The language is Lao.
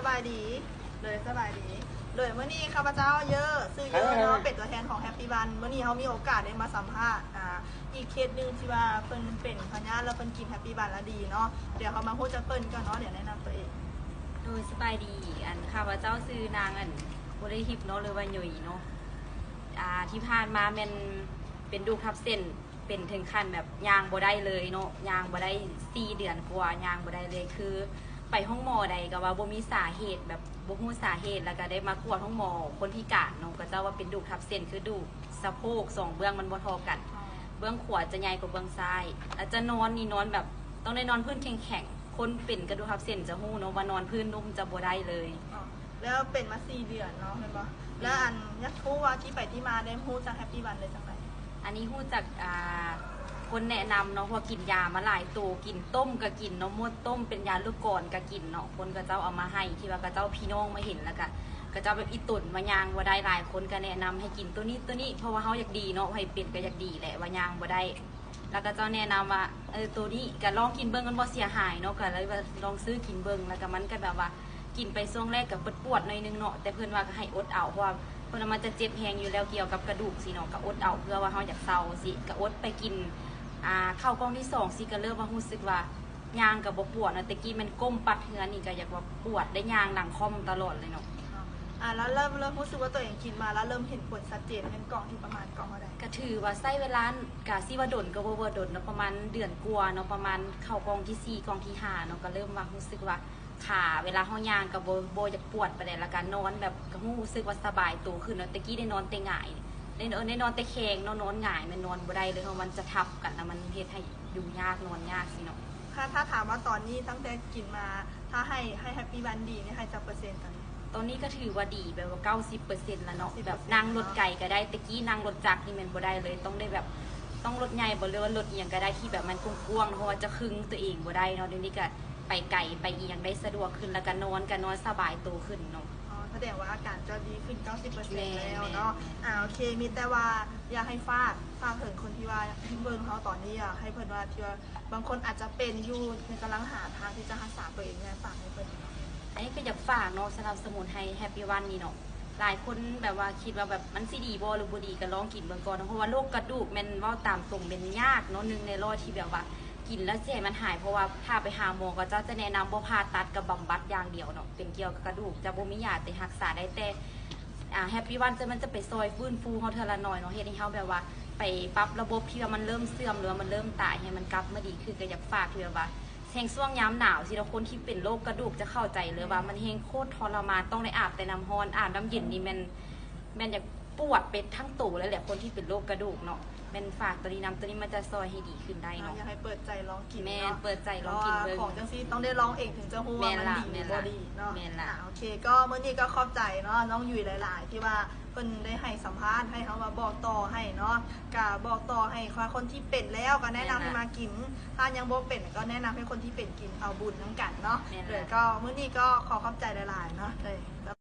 ສະບາຍດີ ໂດຍ ສະບາຍດີ ໂດຍ ມື້ນີ້ຂ້າພະເຈົ້າເຢີ ຊື່ເຢີເນາະ ເປັນຕົວແທນຂອງ Happy One ມື້ນີ້ເຮົາມີໂອກາດໄດ້ມາສຳພາດ ອ່າ ອີກເຄສໜຶ່ງທີ່ວ່າເພິ່ນເປັນພະຍາດ ແລ້ວເພິ່ນກິນ Happy One ແລ້ວດີເນາະ ດຽວເຮົາມາຮູ້ຈັກເພິ່ນກ່ອນເນາະ ດຽວແນະນຳຕົວເອງ. ໂດຍ ສະບາຍດີ ອັນ ຂ້າພະເຈົ້າຊື່ນາງ ອັນ ບໍ່ໄດ້ທິບເນາະ ຫຼືວ່າຫຍຸຍເນາະ ອ່າ ທີ່ຜ່ານມາແມ່ນເປັນດູກທັບເສັ້ນ ເປັນເຖິງຂັ້ນແບບຍ່າງບໍ່ໄດ້ເລີຍເນາະ ຍ່າງບໍ່ໄດ້ສີ່ເດືອນກວ່າ ຍ່າງບໍ່ໄດ້ເລີຍ ຄືໄປໂຮງໝໍໃດກໍວ່າບໍ່ມີສາເຫດ ແບບບໍ່ຮູ້ສາເຫດ ແລ້ວກໍໄດ້ມາກວດໂຮງໝໍຄົນພິການເນາະ ເຂົາເຈົ້າວ່າເປັນດູກທັບເສັ້ນ ຄືດູກສະໂພກສອງເບື້ອງມັນບໍ່ທໍ່ກັນ ເບື້ອງຂວາຈະໃຫຍ່ກວ່າເບື້ອງຊ້າຍ ແລ້ວຈະນອນນີ້ນອນແບບຕ້ອງໄດ້ນອນພື້ນແຂງໆ ຄົນເປັນກະດູກທັບເສັ້ນຈະຮູ້ເນາະວ່ານອນພື້ນນຸ້ມຈະບໍ່ໄດ້ເລີຍ. ແລ້ວເປັນມາສີ່ເດືອນເນາະ ແມ່ນບໍ່? ແລ້ວອັນ ຢາກຮູ້ວ່າທີ່ໄປທີ່ມາໄດ້ຮູ້ຈັກ Happy One ໄດ້ຈັ່ງໃດ? ອັນນີ້ຮູ້ຈັກ ອ່າ ຄົນແນະນຳເນາະ ເພາະວ່າກິນຢາມາຫຼາຍໂຕ ກິນຕົ້ມກໍກິນເນາະ ໝົດຕົ້ມ ເປັນຢາລູກກອນກໍກິນເນາະ ຄົນເຂົາເຈົ້າເອົາມາໃຫ້ ທີ່ວ່າເຂົາເຈົ້າພີ່ນ້ອງມາເຫັນ ແລ້ວກໍເຂົາເຈົ້າແບບອີ່ຕົນວ່າຍ່າງບໍ່ໄດ້ ຫຼາຍຄົນກໍແນະນຳໃຫ້ກິນໂຕນີ້ໂຕນີ້ ເພາະວ່າເຮົາຢາກດີເນາະ ໃຜເປັນກໍຢາກດີແຫຼະ ວ່າຍ່າງບໍ່ໄດ້ ແລ້ວເຂົາເຈົ້າແນະນຳວ່າ ເອີ ໂຕນີ້ກໍລອງກິນເບິ່ງ ມັນບໍ່ເສຍຫາຍເນາະ ກໍເລີຍວ່າລອງຊື້ກິນເບິ່ງ ແລ້ວກໍມັນກໍແບບວ່າ ກິນໄປຊ່ວງແລກກໍປວດໆໜ້ອຍໜຶ່ງເນາະ ແຕ່ເພິ່ນວ່າກໍໃຫ້ອົດເອົາ ເພາະວ່າເພິ່ນວ່າມັນຈະເຈັບແຮງຢູ່ແລ້ວ ກ່ຽວກັບກະດູກຊີ້ເນາະ ກໍອົດເອົາ ເພື່ອວ່າເຮົາຢາກເຊົາຊີ້ ກໍອົດໄປກິນ ອ່າ ເຂົ້າກ່ອງທີສອງຊີ້ ກໍເລີ່ມວ່າຮູ້ສຶກວ່າຍ່າງກໍບໍ່ປວດເນາະ ແຕ່ກີ້ແມ່ນກົ້ມປັດເຮືອນນີ້ກໍຢາກວ່າປວດ ໄດ້ຍ່າງຫຼັງຄ່ອມຕະຫຼອດເລີຍເນາະ. ອ່າ ແລ້ວເລີ່ມ ເລີ່ມຮູ້ສຶກວ່າຕົວເອງກິນມາ ແລ້ວເລີ່ມເຫັນຜົນຊັດເຈນ ແມ່ນກ່ອງທີ່ປະມານກ່ອງເທົ່າໃດ? ກໍຖືວ່າໃຊ້ເວລາ ກະຊິວ່າດົນກໍບໍ່ ບໍ່ດົນເນາະ ປະມານເດືອນກວ່າເນາະ ປະມານເຂົ້າກ່ອງທີສີ່ ກ່ອງທີຫ້າເນາະ ກໍເລີ່ມວ່າຮູ້ສຶກວ່າຂາ ເວລາເຮົາຍ່າງກໍບໍ່ ບໍ່ຢາກປວດປານໃດ ແລ້ວກໍນອນແບບ ກໍຮູ້ສຶກວ່າສະບາຍໂຕຂຶ້ນເນາະ ແຕ່ກີ້ໄດ້ນອນແຕ່ຫງາຍ ໄດ້ ເອີ ໄດ້ນອນແຕ່ແຄງເນາະ ນອນຫງາຍ ແມ່ນນອນບໍ່ໄດ້ເລີຍ ເພາະມັນຈະທັບກັນ ແລ້ວມັນເຮັດໃຫ້ຢູ່ຍາກ ນອນຍາກຊີ້ເນາະ. ຖ້າ ຖ້າຖາມວ່າຕອນນີ້ ຕັ້ງແຕ່ກິນມາ ຖ້າໃຫ້ ໃຫ້ Happy One ດີນີ້ ໃຫ້ຈັກເປີເຊັນຕອນນີ້? ຕອນນີ້ກໍຖືວ່າດີ ແບບວ່າເກົ້າສິບເປີເຊັນແລ້ວເນາະ ເກົ້າສິບເປີເຊັນ ແບບນັ່ງລົດໄກກໍໄດ້ ແຕ່ກີ້ນັ່ງລົດຈັກນີ້ແມ່ນບໍ່ໄດ້ເລີຍ ຕ້ອງໄດ້ແບບ ຕ້ອງລົດໃຫຍ່ບໍ່ ຫຼືວ່າລົດອີ່ຫຍັງກໍໄດ້ທີ່ແບບມັນກວ້າງໆເນາະ ເພາະວ່າຈະຄຶງຕົວເອງບໍ່ໄດ້ເນາະ ດຽວນີ້ກໍໄປໄກໄປອີ່ຫຍັງໄດ້ສະດວກຂຶ້ນ ແລ້ວກໍນອນກໍນອນສະບາຍໂຕຂຶ້ນເນາະ. ອໍ ສະແດງວ່າອາການເຈົ້າດີຂຶ້ນເກົ້າສິບເປີເຊັນແລ້ວເນາະ. ແມ່ນໆ ອາ ໂອເຄ ມີແຕ່ວ່າຢາກໃຫ້ຝາກ ຝາກເຖິງຄົນທີ່ວ່າເບິ່ງເຮົາຕອນນີ້ ຢາກໃຫ້ເພິ່ນວ່າ ທີ່ວ່າບາງຄົນອາດຈະເປັນຢູ່ ແລະກຳລັງຫາທາງທີ່ຈະຮັກສາຕົວເອງ ແນະ ຝາກໃຫ້ເພິ່ນ. ອັນນີ້ກໍຢາກຝາກເນາະ ສະໜັບສະໜູນໃຫ້ Happy One ນີ້ເນາະ ຫຼາຍຄົນແບບວ່າຄິດວ່າແບບມັນຊິດີບໍ່ ຫຼືບໍ່ດີ ກໍລອງກິນເບິ່ງກ່ອນເນາະ ເພາະວ່າໂລກກະດູກແມ່ນເວົ້າຕາມຕົງແມ່ນຍາກເນາະ ໜຶ່ງໃນຮ້ອຍທີ່ແບບວ່າກິນແລ້ວຊິໃຫ້ມັນຫາຍ ເພາະວ່າຖ້າໄປຫາໝໍ ເຂົາເຈົ້າຈະແນະນຳບໍ່ຜ່າຕັດ ກໍບຳບັດຢ່າງດຽວເນາະ ເປັນກ່ຽວກັບກະດູກ ຈະບໍ່ມີຢາໄປຮັກສາໄດ້ ແຕ່ ອ່າ Happy One ຈະ ມັນຈະໄປຊ່ອຍຟື້ນຟູເຮົາເທື່ອລະໜ້ອຍເນາະ ເຮັດໃຫ້ເຮົາແບບວ່າໄປປັບລະບົບທີ່ວ່າມັນເລີ່ມເສື່ອມ ຫຼືວ່າມັນເລີ່ມຕາຍ ໃຫ້ມັນກັບມາດີຄືນ ກໍຢາກຝາກທີ່ແບບວ່າ ແຮງຊ່ວງຍາມໜາວຊີ້ເນາະ ຄົນທີ່ເປັນໂລກກະດູກຈະເຂົ້າໃຈເລີຍວ່າ ແມ່ນ ມັນແຮງໂຄດທໍລະມານ ຕ້ອງໄດ້ອາບແຕ່ນ້ຳຮ້ອນ ອາບນ້ຳເຢັນນີ້ແມ່ນ ແມ່ນຢາກປວດໄປທັງໂຕເລີຍແຫຼະ ຄົນທີ່ເປັນໂລກກະດູກເນາະ. ແມ່ນຝາກໂຕນີ້ນຳ ໂຕນີ້ມັນຈະຊ່ອຍໃຫ້ດີຂຶ້ນໄດ້ເນາະ. ຢາກໃຫ້ເປີດໃຈລອງກິນເນາະ ແມ່ນ ເປີດໃຈລອງກິນເບິ່ງ ເພາະວ່າຂອງຈັ່ງຊີ້ຕ້ອງໄດ້ລອງເອງເຖິງຈະຮູ້ວ່າມັນດີ ແມ່ນລະ ຫຼືບໍ່ດີເນາະ. ແມ່ນລະ ອາ ໂອເຄ ກໍມື້ນີ້ກໍຂອບໃຈເນາະ ນ້ອງຫຍຸຍຫຼາຍໆ ທີ່ວ່າເພິ່ນໄດ້ໃຫ້ສຳພາດ ໃຫ້ເຮົາມາບອກຕໍ່ໃຫ້ເນາະ ກະບອກຕໍ່ໃຫ້ ຖ້າຄົນທີ່ເປັນແລ້ວກໍແນະນຳໃຫ້ມາກິນ ຖ້າຍັງບໍ່ເປັນກໍແນະນຳໃຫ້ຄົນທີ່ເປັນກິນ ເອົາບຸນນຳກັນເນາະ. ແມ່ນລະ ໂດຍ ກໍມື້ນີ້ກໍຂໍຂອບໃຈຫຼາຍໆເນາະ ໂດຍ.